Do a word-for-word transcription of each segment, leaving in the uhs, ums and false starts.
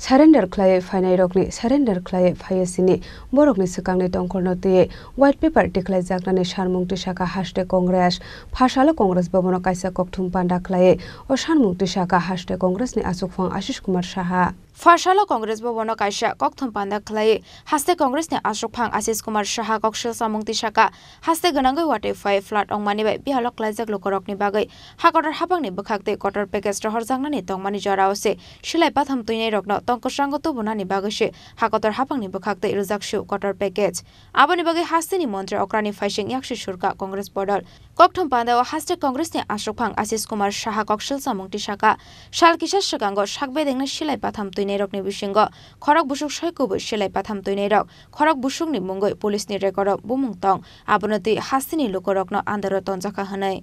Surrender khlaiwi phainairokni surrender khlaiwi phaiya sini borokni swkangni tongkhorno twiwi white paper tikhlaijaknani sanmung tisaka haste Congress. Phasalo Congress Bhabono kaisa kokthum panda khlaiwi o sanmung tisaka haste Congressni achukphang Ashish Kumar Saha. Phasalo Congress Bhabono kaisa kokthum panda khlaiwi haste Congressni achukphang Ashish Kumar Saha koksil samung tisaka haste gwnangwi watwi phai flood wngmani bai bihalo klaijak lukurokni bagwi ha kotor haphangni bwkhaktwi kotor package rohorjaknani tongmani jorao se silai batham twinairokno tong kwchrango tubunani bagwi se ha kotor haphangni bwkhaktwi rwjak su kotor package. Aboni bagwi hasteni montri okrani phaising yaksi surka Congress bodol. Kokthum pandao haste Congressni achukphang Ashish Kumar Saha koksil samung tisaka sal kisa swkango sak bedengni silai batham twinairokni bisingo khorok busuk soi kubui silai batham twinairok khorok busukni mungwi police-ni record-o bumung tong, abono twi hasteni lukurokno andaro tonjakha hwnwi.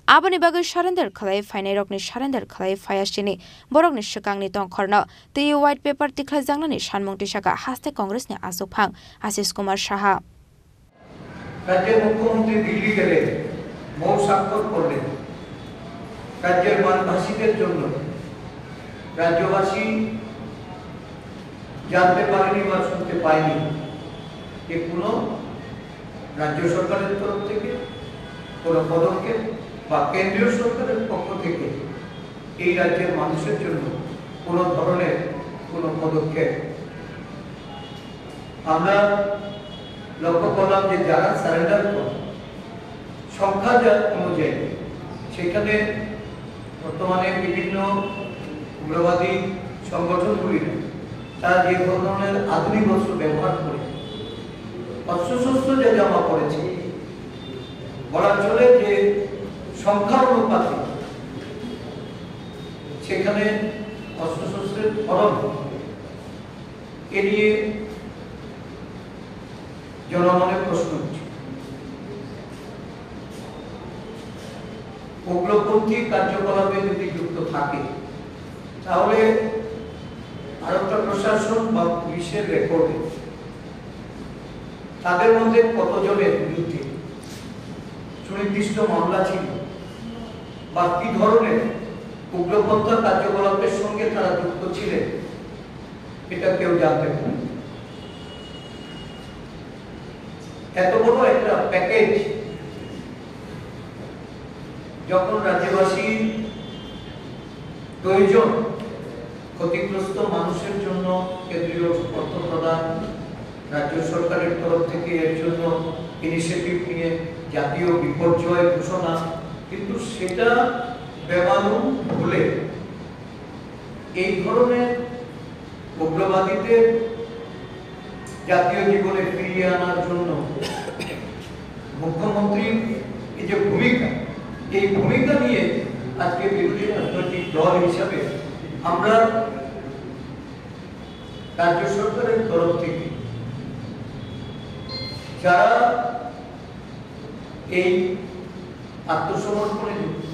Aboni bagwi surrender khlai phainairokni surrender khlai phaiya sini borokni swkangni tongkhorno twi white paper tikhlaijaknani sanmung tisaka haste Congressni achukphang Ashish Kumar Saha. রাজ্যের মুখ্যমন্ত্রী দিল্লি গেলে মৌ স্বাক্ষর করলেন রাজ্যের বানভাসীদের জন্য। রাজ্যবাসী জানতে পারেনি বা শুনতে পায়নি যে কোনো রাজ্য সরকারের তরফ থেকে কোনো পদক্ষেপ বা কেন্দ্রীয় সরকারের পক্ষ থেকে এই রাজ্যের মানুষের জন্য কোনো ধরনের কোনো পদক্ষেপ। আমরা লক্ষ্য করলাম যে যারা সারেন্ডার করে, সংখ্যা যা অনুযায়ী, সেখানে বর্তমানে বিভিন্ন উগ্রবাদী সংগঠনগুলি তারা যে ধরনের আধুনিক অস্ত্র ব্যবহার করে অস্ত্রশস্ত্র যে জমা করেছে, বলা চলে যে সংখ্যা অনুপাতে সেখানে অস্ত্রশস্ত্রের ধরন এ নিয়ে জনমনে প্রশ্ন উঠছে। উগ্রপন্থী কার্যকলাপে যদি যুক্ত থাকে, তাহলে ভারতীয় প্রশাসন বা পুলিশের রেকর্ডে তাদের মধ্যে কতজনের বিরুদ্ধে সুনির্দিষ্ট মামলা ছিল বা কি ধরনের উগ্রপন্থা কার্যকলাপের সঙ্গে তারা যুক্ত ছিলেন, এটা কেউ জানতে পারে না। এত বড় একটা প্যাকেজ যখন রাজ্যবাসী প্রয়োজন, ক্ষতিগ্রস্ত মানুষের জন্য কেন্দ্রীয় অর্থ প্রদান, রাজ্য সরকারের তরফ থেকে এর জন্য ইনিশিয়েটিভ নিয়ে জাতীয় বিপর্যয় ঘোষণা, কিন্তু সেটা বেমালুম ভুলে এই ধরনের উগ্রবাদীদের জাতীয় জীবনে ফিরিয়ে আনার জন্য মুখ্যমন্ত্রীর এই যে ভূমিকা, এই ভূমিকা নিয়ে আজকে বিরোধী রাজনৈতিক দল হিসাবে আমরা রাজ্য সরকারের তরফ থেকে যারা এই আত্মসমর্পণে যুক্ত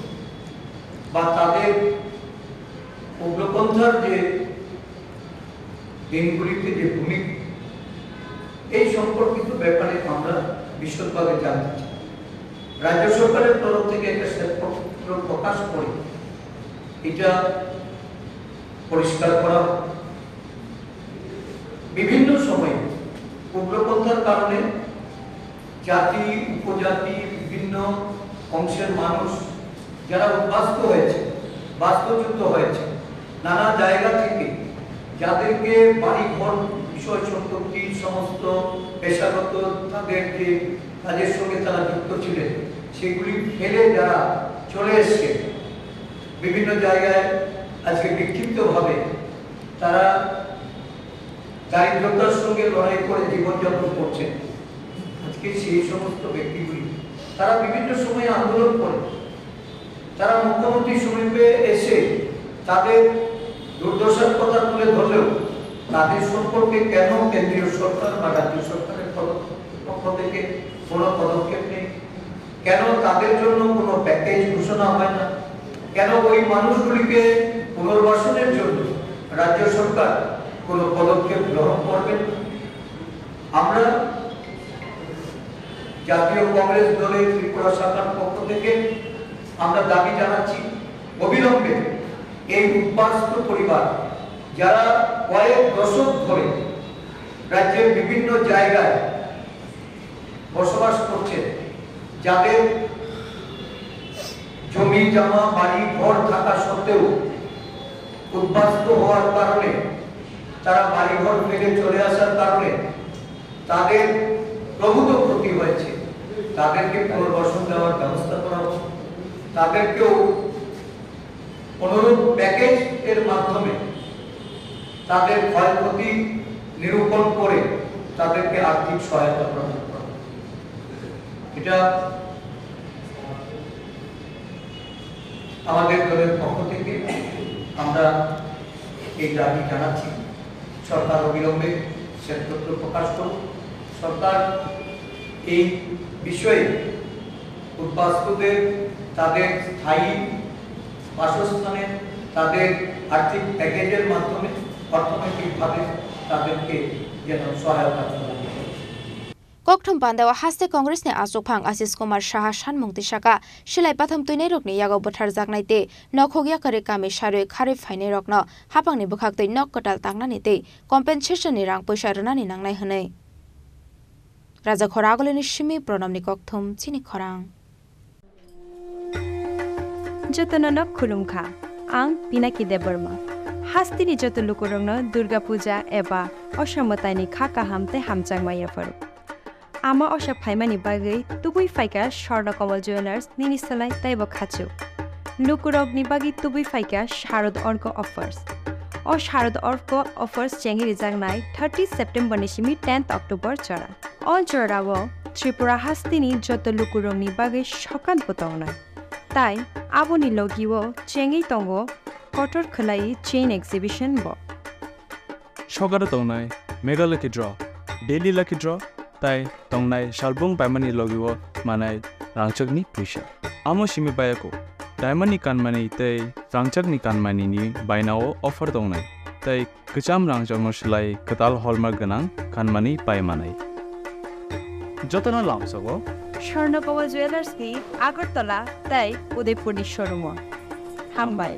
বা তাদের উগ্রপন্থার যে দিনগুলিতে যে ভূমিকা, এই সম্পর্কিত ব্যাপারে আমরা বিশদভাবে জানতে চাই। রাজ্য সরকারের তরফ থেকে একটা শ্বেতপত্র প্রকাশ করে এটা পরিষ্কার করা হয়। বিভিন্ন সময়ে উগ্রপন্থার কারণে জাতি, উপজাতি, বিভিন্ন অংশের মানুষ যারা উদ্বাস্তু হয়েছে, বাস্তুচ্যুত হয়েছে, নানা জায়গা থেকে যাদেরকে বাড়িঘর, বিষয় সম্পত্তি, সমস্ত পেশাগত তাদের যে কাজের সঙ্গে তারা যুক্ত ছিলেন, সেগুলি ফেলে যারা চলে এসছে, বিভিন্ন জায়গায় আজকে বিক্ষিপ্তভাবে তারা দারিদ্রতার সঙ্গে লড়াই করে জীবনযাপন করছেন। আজকে সেই সমস্ত ব্যক্তিগুলি, তারা বিভিন্ন সময়ে আন্দোলন করে, তারা মুখ্যমন্ত্রীর সমীপে এসে তাদের দুর্দশার কথা তুলে ধরলেও তাদের সম্পর্কে কেন কেন্দ্রীয় সরকার বা রাজ্য সরকারের পদ-, পক্ষ থেকে কোনো পদক্ষেপ নেই? কেন তাদের জন্য কোনো প্যাকেজ ঘোষণা হয় না? কেন ওই মানুষগুলিকে পুনর্বাসনের জন্য রাজ্য সরকার কোনো পদক্ষেপ গ্রহণ করবেন না? আমরা জাতীয় কংগ্রেস দলের ত্রিপুরা শাখার পক্ষ থেকে আমরা দাবি জানাচ্ছি, অবিলম্বে এই উদ্বাস্তু পরিবার যারা কয়েক দশক ধরে রাজ্যের বিভিন্ন জায়গায় বসবাস করছেন, যাদের জমি জমা বাড়ি ঘর থাকা সত্ত্বেও উদ্বাস্তু হওয়ার কারণে, তারা বাড়িঘর ফেলে চলে আসার কারণে তাদের প্রভূত ক্ষতি হয়েছে, তাদেরকে পুনর্বাসন দেওয়ার ব্যবস্থা করা হোক। তাদেরকেও অনুরূপ প্যাকেজ এর মাধ্যমে তাদের ক্ষয়ক্ষতি নিরূপণ করে তাদেরকে আর্থিক সহায়তা প্রদান করা। এটা আমাদের দলের পক্ষ থেকে আমরা এই দাবি জানাচ্ছি। সরকার অবিলম্বে শ্বেতপত্র প্রকাশ করুক। সরকার এই বিষয়ে উদ্বাস্তুদের তাদের স্থায়ী বাসস্থানে তাদের আর্থিক প্যাকেজের মাধ্যমে অর্থনৈতিকভাবে তাদেরকে যেন সহায়তা প্রদান করে। Kokthum pandao haste Congress ni achukphang Ashish Kumar Saha sanmung tisaka, silai patham twinairokni yago bwtharjaknai tei nokhok yakarwi kami sarwi kharwi phainairokno hapangni bwkhaktwi nok kwtal tangnani tei compensation ni rang poisa rwnani nangnai hwnwi. Rajakhor Agulini simi Pronomni Kokthum chini khorang. Jotono no khulumkha, ang Pinaki Debbarma. Hasteni joto lukurokno Durga Puja eba Osa mwtaini kha kaham tei hamjakma yapharo. Ama Osa phaimani bagwi tubui phaikha Swarna Kamal Jewellers nini slai teibo khachuk. Lukurokni bagwi tubui phaikha Sharad Orko Offers. O Sharad Orko Offers chengwi rijaknai thirty September ni simi tenth October jora. O jorao Tripura hasteni joto lukurokni bagwi sokat bo tongnai. Tai aboni logio chengwi tongo kotor khwlai chain exhibition bo. Sokaro tongnai Mega Lucky Draw, Daily Lucky Draw, tai tongnai salbung paimani logio manai rangchakni puisa. Amo simi bayako, diamond ni kanmani tei rangchakni kanmani ni bainao offer tongnai, tei kwcham rangchakno slai kwtal hallmark gwnang kanmani pai manai. Jotono lamsogo Swarna Kamal Jewellers ni Agartala tei Udaipur ni showroom o. Hambai.